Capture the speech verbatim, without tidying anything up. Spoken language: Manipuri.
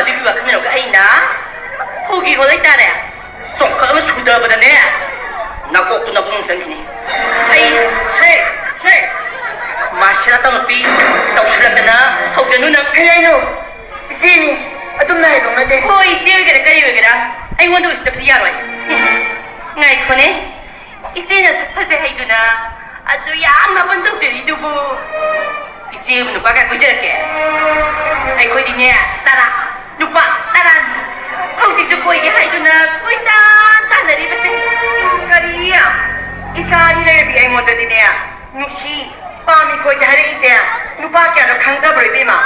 ꯑꯗꯨꯒꯤ ꯋꯥꯈꯜꯅꯔꯣꯒ ꯑꯩꯅ ꯐꯨꯒꯤ ꯍꯣꯜ ꯂꯩꯇꯥꯔꯦ꯫ ꯆꯣꯡꯈꯠ ꯑꯃ ꯁꯨꯗꯕꯗꯅꯦ, ꯅꯀꯣꯛꯇꯨ ꯅꯕꯨꯡ ꯆꯪꯈꯤꯅꯤ꯫ ꯑꯩ ꯁꯦ, ꯁꯦ, ꯃꯥꯁꯦꯔꯥ ꯇꯝꯃꯛꯄꯤ ꯇꯧꯁꯤꯜꯂꯛꯇꯅ ꯍꯧꯖꯅꯨ ꯅꯪ꯫ ꯀꯩ ꯍꯥꯏꯅꯣ? ꯏꯆꯦꯅꯤ, ꯑꯗꯨꯝꯅ ꯍꯥꯏꯕ ꯅꯠꯇꯦ꯫ ꯍꯣꯏ, ꯏꯆꯦ ꯑꯣꯏꯒꯦꯔꯥ ꯀꯔꯤ ꯑꯣꯏꯒꯦꯔꯥ, ꯑꯩꯉꯣꯟꯗ ꯎꯁꯤꯠꯇꯕꯗꯤ ꯌꯥꯔꯣꯏ꯫ ꯉꯥꯏꯈꯣꯅꯦ, ꯏꯆꯦꯅ ꯑꯁꯨꯛ ꯐꯖꯩ ꯍꯥꯏꯗꯨꯅ ꯑꯗꯨ ꯌꯥꯝ ꯃꯥꯄꯟ ꯇꯧꯖꯔꯤꯗꯨꯕꯨ, ꯏꯆꯦꯕꯨ ꯅꯨꯄꯥ ꯀꯌꯥ ꯀꯣꯏꯖꯔꯛꯀꯦ? ꯑꯩꯈꯣꯏꯗꯤꯅꯦ, ꯇꯔꯥ, ꯅꯨꯄꯥ ꯇꯔꯥꯅꯤ꯫ ꯍꯧꯖꯤꯛꯁꯨ ꯀꯣꯏꯒꯦ ꯍꯥꯏꯗꯨꯅ ꯀꯣꯏꯇꯥꯟ ꯇꯥꯟꯅꯔꯤꯕꯁꯦ꯫ ꯀꯔꯤ? ꯏꯆꯥ ꯑꯅꯤ ꯂꯩꯔꯕꯤ ꯑꯩꯉꯣꯟꯗꯗꯤꯅꯦ, ꯅꯨꯡꯁꯤ, ꯄꯥꯝꯃꯤ ꯀꯣꯏꯒꯦ ꯍꯥꯏꯔꯛꯏꯁꯦ ꯅꯨꯄꯥ ꯀꯌꯥꯅꯣ ꯈꯪꯖꯕ꯭ꯔꯣ, ꯏꯕꯦꯝꯃ?